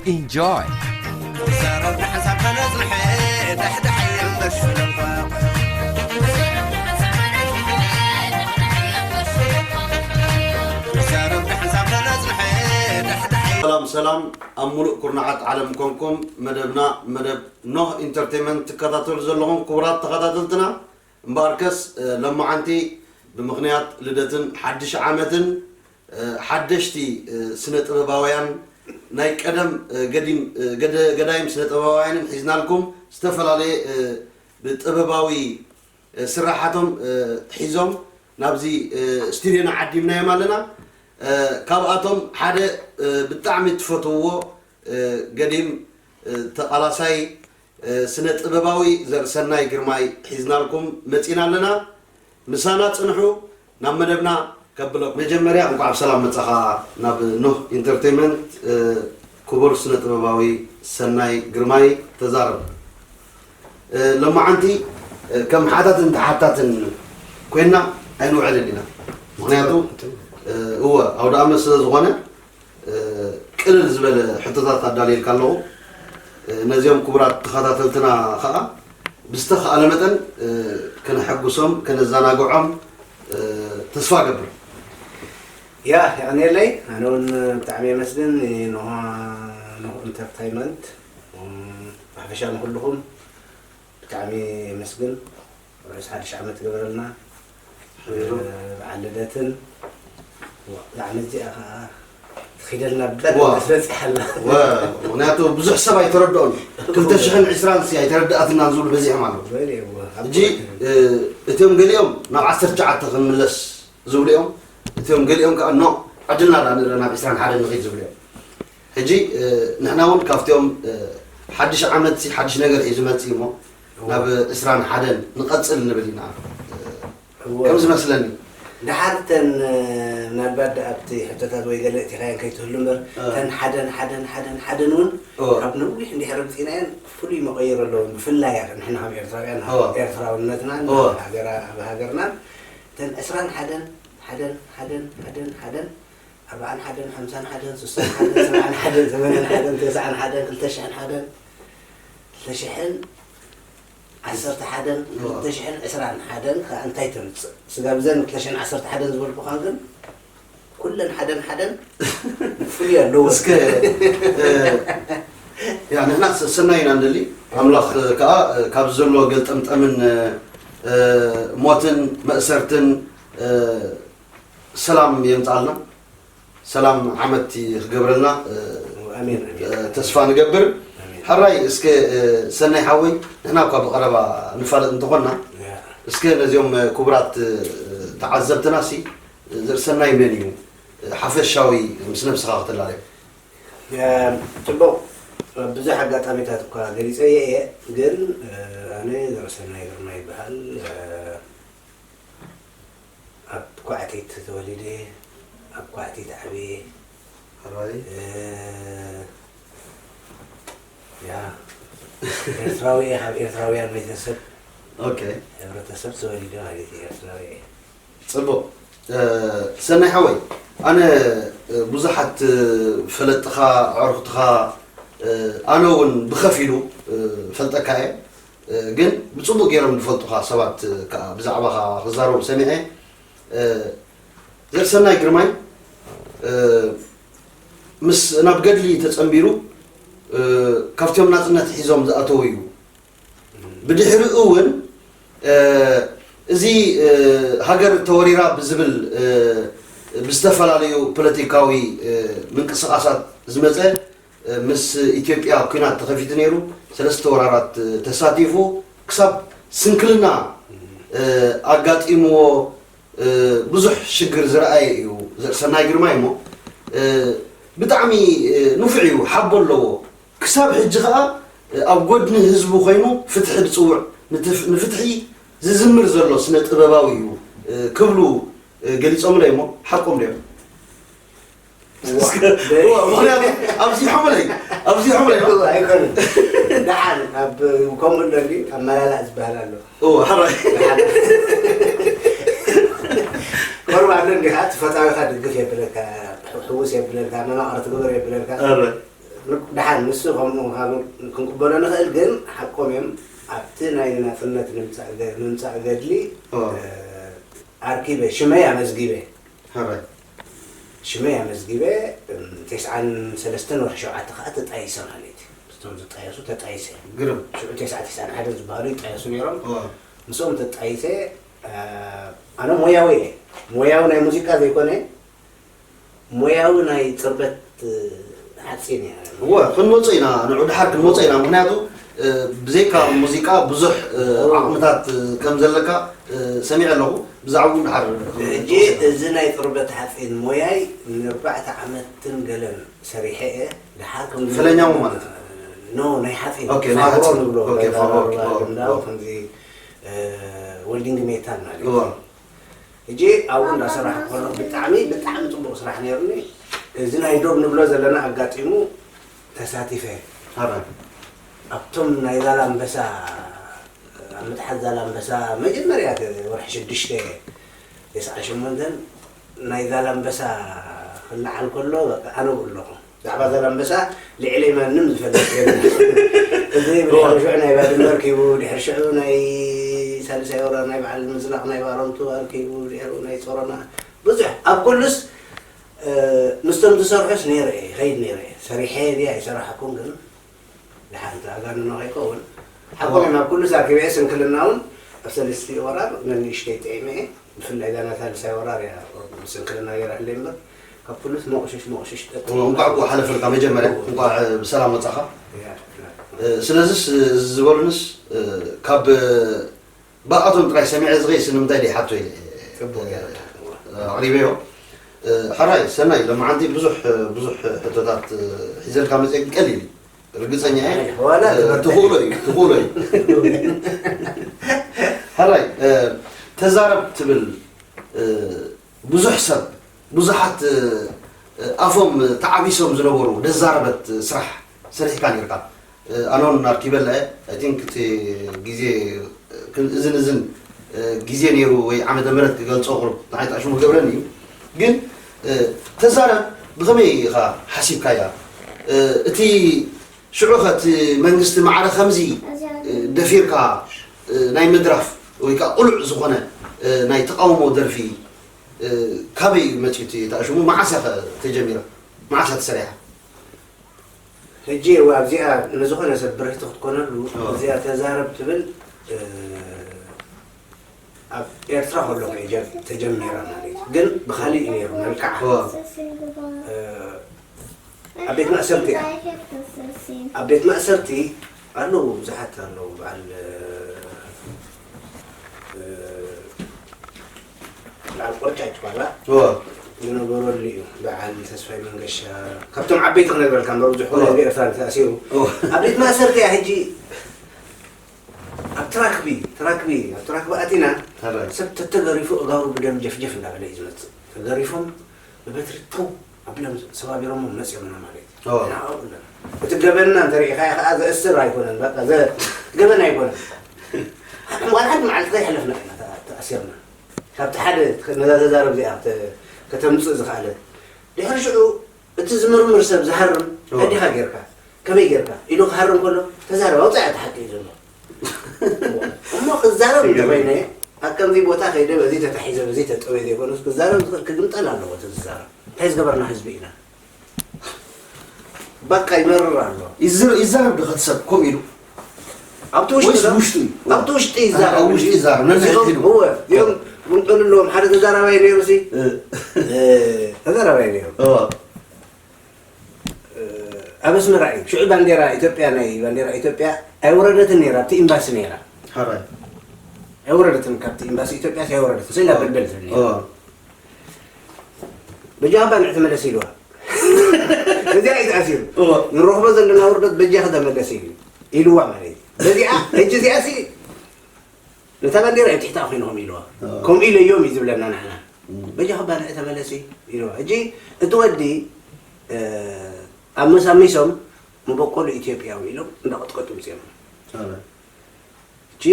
Enjoy. ሰላም ሰላም፣ ኣብ ሙሉእ ኩርናዓት ዓለም ኮንኩም መደብና መደብ ኖህ ኢንተርቴንመንት ትከታተሉ ዘለኹም ክቡራት ተኸታተልትና፣ እምበኣርከስ ሎማዓንቲ ብምኽንያት ልደትን ሓድሽ ዓመትን ሓደሽቲ ስነ ጥበባውያን ናይ ቀደም ገዲም ገዳይም ስነ ጥበባውያንን ሒዝናልኩም ዝተፈላለየ ብጥበባዊ ስራሓቶም ሒዞም ናብዚ ስቱድዮና ዓዲምናዮም ኣለና። ካብኣቶም ሓደ ብጣዕሚ ትፈትውዎ ገዲም ተቓላሳይ ስነ ጥበባዊ ዘርእሰናይ ግርማይ ሒዝናልኩም መፂና ኣለና። ምሳና ፅንሑ። ናብ መደብና ከብለኩም። መጀመርያ እንኳዕ ብሰላም መፃኻ ናብ ኖህ ኢንተርቴንመንት። ክቡር ስነ ጥበባዊ ሰናይ ግርማይ፣ ተዛረብ። ሎማዓንቲ ከም ሓታትን ተሓታትን ኮይና ኣይንውዕልን ኢና። ምክንያቱ እወ፣ ኣውደ ኣመት ስለ ዝኾነ ቅልል ዝበለ ሕቶታት ኣዳልየልካ ኣለኹ። ነዚኦም ክቡራት ተኸታተልትና ከዓ ብዝተኻእለ መጠን ከነሐጉሶም፣ ከነዘናግዖም ተስፋ እገብር። ያ የቐንየለይ። ኣነ እውን ብጣዕሚ የመስግን ንኖሃ ኖህ ኢንተርታይመንት ብሓፈሻ ንኩልኹም ብጣዕሚ የመስግን። ርሑስ ሓድሽ ዓመት ገበረልና። በዓል ልደትን እዛ ዓመት እዚኣ ከዓ ትኺደልና ብጣዕሚ ዋ። ተስበፅሓላ። ወ- ምክንያቱ ብዙሕ ሰብ ኣይተረድኦን። ክልተ ሽሕን ዕስራን ሲ ኣይተረድኣትናን ዝብሉ በዚሖም ኣለዉ። በል እየ፣ ዋ። ሕጂ እ፣ እቲኦም ገሊኦም ናብ ዓሰርተ ትሽዓተ ክንምለስ ዝብሉ እዮም። እቲኦም ገሊኦም ከዓ ኖ ዕድልና ዳ ንርኢ ናብ ዕስራን ሓደን ንኺድ ዝብሉ እዮም። ሕጂ ንሕና እውን ካብቲኦም ሓድሽ ዓመት ሓድሽ ነገር እዩ ዝመፅእ እሞ ናብ ዕስራን ሓደን ንቐፅል ንብል ኢና። ከም ዝመስለኒ ደሓር ተን ምናልባት ኣብቲ ሕቶታት ወይ ገለ እቲኻየን ከይትህሉ እምበር ተን ሓደን ሓደን ሓደን ሓደን እውን ካብ ነዊሕ እንድሕር ርብፂናየን ፍሉይ መቐይሮ ኣለዎ። ብፍላይ ንሕና ከም ኤርትራውያን ኤርትራውነትና ኣብ ሃገርናን ተን ዕስራን ሓደን ሓደን ሓደን ሓደን ሓደን ኣርባዓን ሓደን ሓምሳን ሓደን ሱሳን ሓደን ሰብዓን ሓደን ሰማንያን ሓደን ተስዓን ሓደን ክልተ ሽሕን ሓደን ክልተ ሽሕን ዓሰርተ ሓደን ክልተ ሽሕን ዕስራን ሓደን ከዓ እንታይ ተምፅእ? ስጋብ እዘን ክልተ ሽሕን ዓሰርተ ሓደን ዝበልኩኻ ግን ኩለን ሓደን ሓደን ፍሉይ ኣለዎ። እስከ ያ ንሕና ሰናይ ኢና ንደሊ። ኣምላኽ ከዓ ካብ ዘሎ ገልጠምጠምን ሞትን መእሰርትን ሰላም የምፅኣልና። ሰላም ዓመት ክገብረልና ተስፋ ንገብር። ሕራይ እስከ ሰናይ ሓወይ ንሕና እኳ ብቐረባ ንፋለጥ እንተኾንና እስከ ነዚኦም ክቡራት ተዓዘብትና ሲ ዘርእሰናይ መን እዩ ሓፈሻዊ ምስ ነብስኻ ክትላለዮም። ፅቡቕ ብዙሕ ኣጋጣሚታት እኳ ገሊፀዮ እየ ግን ኣነ ዘርእሰናይ ግርማ ይበሃል። ኣብ ኳዕቲት ተወሊደ ኣብ ኳዕቲት ዓብየ ሕራይ ያ ኤርትራዊ እየ ካብ ኤርትራውያን ቤተሰብ ኦኬ ሕብረተሰብ ተወሊደ ማለት እዩ ኤርትራዊ እየ ፅቡቕ ሰናይ ሓወይ ኣነ ብዙሓት ፈለጥኻ ኣዕሩኽትኻ ኣነ እውን ብኸፊሉ ፈልጠካ እየ ግን ብፅቡቕ ገይሮም ዝፈልጡኻ ሰባት ከዓ ብዛዕባኻ ክዛረቡ ሰሚዐ ዘርሰናይ ግርማይ ምስ ናብ ገድሊ ተፀንቢሩ ካብቲኦም ናፅነት ሒዞም ዝኣተዉ እዩ ብድሕሪኡ እውን እዚ ሃገር ተወሪራ ብዝብል ብዝተፈላለዩ ፖለቲካዊ ምንቅስቃሳት ዝመፀ ምስ ኢትዮጵያ ኩናት ተኸፊቱ ነይሩ ሰለስተ ወራራት ተሳቲፉ ክሳብ ስንክልና ኣጋጢምዎ ብዙሕ ሽግር ዝረኣየ እዩ ዘርእሰናይ ግርማይ እሞ ብጣዕሚ ንፉዕ እዩ ሓቦ ኣለዎ ክሳብ ሕጂ ከዓ ኣብ ጎድኒ ህዝቡ ኮይኑ ፍትሒ ዝፅውዕ ንፍትሒ ዝዝምር ዘሎ ስነ ጥበባዊ እዩ ክብሉ ገሊፆምለይ እሞ ሓቆም ድዮም ምክንያቱ ኣብዚሖምለይ ኣብዚሖምለይ ኣይኮነን ደሓን ኣብ ከምኡ ኣሎ ኣመላላእ ዝበሃል ኣሎ ሕራይ ቆርብ ኣሎ እንዲኻ እቲ ፈታዊኻ ድግፍ የብለካ ሕውስ የብለካ መማቕርቲ ግበር የብለካ ደሓን ንሱ ከምኡ ካብ ክንቅበሎ ንኽእል፣ ግን ሓቆም እዮም። ኣብቲ ናይ ናጽነት ንምጻእ ገ-፣ ምምጻእ ገድሊ፣ ኦ። እ፣ ኣርኪበ፣ ሽመይ ኣመዝጊበ። ሕራይ። ሽመይ ኣመዝጊበ፣ እም፣ ተስዓን ሰለስተን ወርሒ ሸውዓተ ከኣ ተጣይሰ ማለት እዩ። ምስቶም ዝጣየሱ ተጣይሰ። ግርም። ሽዑ ተስዓ ተስዓን ሓደን ዝበሃሉ ይጣየሱ ነይሮም። ኦ። ምስኦም ተጣይሰ፣ እ፣ ኣነ ሞያዊ እየ። ሞያዊ ናይ ሙዚቃ ዘይኮነ፣ ሞያዊ ናይ ጽርበት፣ እ፣ ሓጺን እየ። እወ፣ ክንመጾ ኢና፣ ንዑ ድሓር ክንመጾ ኢና። ምኽንያቱ፣ እ፣ ብዘይካ ሙዚቃ ብዙሕ፣ እ፣ እወ። ዓቕምታት፣ እ፣ ከም ዘለካ፣ እ፣ ሰሚዐ ኣለኹ። ብዛዕባኡ ድሓር ሕጂ እዚ ናይ ጽርበት ሓጺን ሞያይ ንኣርባዕተ ዓመትን ገለን ሰሪሐ እየ። ድሓር ከም ፈለኛው ማለት እዩ? ኖ፣ ናይ ሓጺን ኦኬ፣ ናይ ፋብሮ ሓጺን። ንብሎ። ኦኬ፣ ፋብሮ፣ ፋብሮ፣ ፋብሮ። ልምዳዊ ከምዚ፣ እ፣ ዌልዲንግ ሜታል ማለት እዩ። እወ። ሕጂ ኣብኡ እንዳሰራሕኩ ከለኹ ብጣዕሚ፣ ብጣዕሚ ጽቡቕ ስራሕ ነይሩኒ። እዚ ናይ ዶብ ንብሎ ዘለና ኣጋጢሙ ተሳቲፈ። ኣረ። ኣብቶም ናይ ዛላምበሳ፣ ኣብ ምትሓዝ ዛላምበሳ መጀመርያ ወርሒ ሽዱሽተ ተስዓን ሸሞንተን ናይ ዛላምበሳ ክለዓል ከሎ በቃ ኣነ ኣብኡ ኣለኹ። ብዛዕባ ዛላምበሳ ልዕለይ ማንም ዝፈልጥ የለን። እዚ ብድሕሪ ሽዑ ናይ ባድመ ኣርኪቡ፣ ድሕሪ ሽዑ ናይ ሳልሳይ ወራር ናይ በዓል ምዝላቕ ናይ ባረንቱ ኣርኪቡ፣ ድሕሪኡ ናይ ጾሮና ብዙሕ ኣብ ኩሉስ፣ እ፣ ምስቶም ዝሰርሑስ ነይረ እየ፣ ይኸይድ ነይረ እየ። ሰሪሐ ድየ ኣይሰራሕኩን ግን ድሓን ተኣጋንኖ ከይከውን። ሓቆም እዮም፣ ኣብ ኩሉስ ኣርኪበ እየ። ስንክልና እውን ኣብ ሰለስቲኡ ወራር ነንእሽተይ ጥዒመ እየ። ብፍላይ እዛ ናይ ሳልሳይ ወራር እያ ስንክልና ገይራለይ እምበር፣ ካብ ኩሉስ መቑሽሽ መቑሽሽ ጠጥ-፣ እወ፣ እንቋዕ እኮ ሓለፈልካ መጀመርያ፣ እወ። እንቋዕ ብሰላም ወጻኻ። እያ፣ እያ። እ፣ ስለዚስ፣ እዚ ዝበሉንስ፣ እ፣ ካብ ብኣቶም ጥራይ ሰሚዐ ዝኸይስ ንምንታይ ደይሓቶ ኢለ፣ ጽቡቕ እ፣ ገይርካ። እወ። ኣቕሪበዮ። እ፣ ሕራይ፣ ሰናይ፣ ሎማዓንቲ ብዙሕ፣ ብዙሕ ሕቶታት፣ እ፣ ሒዘልካ መጽአ ቀሊል እዩ። ርግጸኛ እየ። ዋላ እ፣ ትበርትዕ። ትኽእሎ እዩ፣ ትኽእሎ እዩ። ሕራይ፣ እ፣ ተዛረብ ትብል፣ እ፣ ብዙሕ ሰብ፣ ብዙሓት፣ እ፣ ኣፎም ተዓቢሶም ዝነበሩ ደዛረበት ስራሕ ሰሪሕካ ነይርካ። እ፣ ኣነ እውን ኣርኪበላ እየ። I think እቲ ግዜ፣ እ፣ ክን-፣ እዝን እዝን፣ እ፣ ግዜ ነይሩ ወይ ዓመተ ምህረት ክገልጾ ቁሩብ ንዓይ ተኣሽሙ ክገብረኒ እዩ። ግን፣ እ፣ ተዛረብ ብኸመይ ኢኻ ሓሲብካያ? እ፣ እቲ ሽዑ ኸ እቲ መንግስቲ ማዕረ ከምዚ፣ እ፣ ደፊርካ፣ እ፣ ናይ ምድራፍ ወይ ከኣ ቅሉዕ ዝኾነ፣ እ፣ ናይ ተቃውሞ ደርፊ፣ እ፣ ካበይ እዩ መጺኡ እቲ ተኣሽሙ? መዓስ እያ ኸ ተጀሚራ? መዓስ እያ ተሰሪሓ? ሕጂ እወ ኣብዚኣ ንዝኾነ ሰብ ብርህቲ ክትኮነሉ፣ እወ። እዚኣ ተዛረብ ትብል፣ እ፣ ኣብ ኤርትራ ከለኹ እየ ጀ-፣ ተጀሚራ ማለት እዩ። ግን ብኻሊእ እዩ ነይሩ መልክዓ። እወ። እ፣ ኣብ ቤት ማእሰርቲ እያ። ኣብ ቤት ማእሰርቲ ኣለዉ፣ ብዙሓት ኣለዉ። በዓል፣ እ፣ በዓል ቆርጫጭ ባላ እወ። ዝነበረሉ እዩ። በዓል ተስፋይ መንገሻ፣ ካብቶም ዓበይቲ ክነግረልካ እምበር፣ ብዙሕ እወ። ህዝቢ ኤርትራ ተኣሲሩ። እወ። ኣብ ቤት ማእሰርቲ እያ ሕጂ። ኣብ ትራክቢ፣ ትራክቢ፣ ኣብ ትራክቢ ኣቲና፣ ሕራይ። ሰብ ተተገሪፉ እጋሩ ብደም ጀፍጀፍ እንዳበለ እዩ ዝመጽእ። ተገሪፎም ብበትሪ ተው ኣቢሎም ሰባቢሮሞ መጺኦምና ማለት እዩ። ኦ። ንሕና ኣብኡ ኣለና። እቲ ገበንና እንተሪኢኻዮ ኸኣ ዘእስር ኣይኮነን፣ በቃ ዘ-፣ ገበን ኣይኮነን። ዋላ ሓንቲ መዓልቲ ከይሕለፍና ኢና ተኣ-፣ ተኣሲርና። ካብቲ ሓደ ነዛ ተዛረብ እዚኣ ተ-፣ ከተምጽእ ዝኸኣለት። ድሕሪ ሽዑ እቲ ዝምርምር ሰብ ዝሃርም ኦ። ኣዴኻ ጌርካ፣ ከመይ ጌርካ ኢሉ ክሃርም ከሎ፣ ተዛረብ፣ ኣውጽኣ እቲ ሓቂ እዩ ዘሎ። እሞ ክዛረብ እንተኾይነ፣ ኣብ ከምዚ ቦታ ከይደ፣ በዚ ተታሒዘ፣ በዚ ተጠውየ ዘይኮነስ፣ ክዛረብ ዝኽእል ክግምጠል ኣለዎ እቲ ዝዛረብ። እንታይ ዝገበርና ህዝቢ ኢና? በቃ ይመርር ኣሎ። ይዝር-፣ ይዛረብ ዶ እቲ ሰብ ከምኡ ኢሉ? ኣብቲ ውሽጢ ወይስ ዶ? ውሽጡ እዩ? ኣብቲ ውሽጢ ይዛረብ። ኣብ ውሽጢ ይዛረብ። ነንሕድሕዱ። እዚኦም፣ እወ፣ እዚኦም ይምጠሉ ኣለዎም። ሓደ ተዛራባይ ነይሩ ሲ። እ። እ፣ ተዛራባይ ነይሩ። እወ። እ፣ ኣብ ኣስመራ እዩ። ሽዑ ባንዴራ ኢትዮጵያ፣ ናይ ባንዴራ ኢትዮጵያ ኣይወረደትን ነይራ፣ ኣብቲ ኤምባሲ ነይራ። ሓራይ። ኣይወረደትን፣ ካብቲ ኤምባሲ ኢትዮጵያ ኣይወረደትን። ስኢላ እወ። በልበል ትብል ነይራ። እወ። በጃኻ ባንዕ ተመለስ ኢልዋ። እዚኣ እዩ ተኣሲሩ። እወ። ንረኽቦ ዘለና ውርደት በጃኻ ተመለስ ኢሉ፣ ኢልዋ ማለት እዩ። በዚኣ፣ ሕጂ እዚኣ ሲ፣ ነታ ባንዴራ እዮም ትሕታ ኮይንኹም ኢልዋ። እወ። ከምኡ ኢለዮም እዩ ዝብለና ንሕና። እም። በጃኻ ባንዕ ተመለስ ኢልዋ። ሕጂ እቲ ወዲ፣ እ፣ ኣመሳሚሶም መበቆሉ ኢትዮጵያዊ ኢሎም እንዳቐጥቀጡ ምፅኦም። እወ። ሕጂ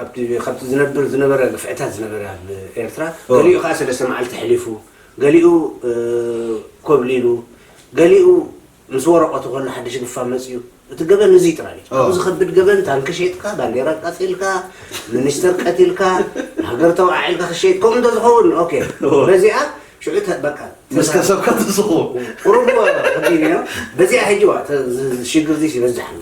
ኣብቲ፣ ካብቲ ዝነብር፣ ዝነበረ ግፍዕታት ዝነበረ ኣብ ኤርትራ፣ ኦ። ገሊኡ ከኣ ሰለስተ መዓልቲ ኣሕሊፉ፣ ገሊኡ፣ እ፣ ኮብሊሉ፣ ገሊኡ ምስ ወረቐቱ ከሎ ሓድሽ ግፋ መፅዩ። እቲ ገበን እዚ ጥራይ እዩ። ኣብኡ ዝኸብድ ገበን ታንኪ ሸይጥካ፣ ባንዴራ ኣቃፂልካ፣ ሚኒስተር ቀቲልካ፣ ሃገር ተወዓዒልካ ክሸይጥ፣ ከምኡ እንተዝኸውን፣ ኦኬ። በዚኣ ሽዑ በቃ ምስ ከሰብካ ትስኹ። ቁሩብ ከቢድ እዩ። በዚኣ ሕጂ ሽግር ዚ ይበዝሕ ኣሎ።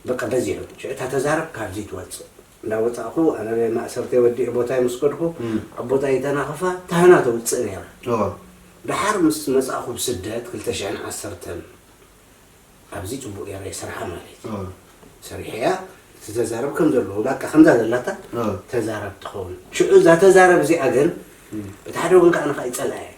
በቃ በዚሑ ሽዑ እታ ተዛረብ ካብዚ ትወፅእ። እንዳወፃእኹ ኣነ ማእሰርተይ ወዲእ ቦታይ ምስ ከድኩ ኣብ ቦታይ ተናኸፋ ታህና ተውፅእ ነይራ። ደሓር ምስ መፃእኹ ብስደት ክልተ ሽሕን ዓሰርተን ኣብዚ ፅቡቅ ገይረ ይሰርሓ ማለት እዩ። ሰሪሐያ እቲ ተዛረብ ከም ዘለዎ በቃ ከምዛ ዘላታ ተዛረብ ትኸውን። ሽዑ እዛ ተዛረብ እዚኣ ግን እቲ ሓደ እውን ከዓ ንካ ይፀልኣያ።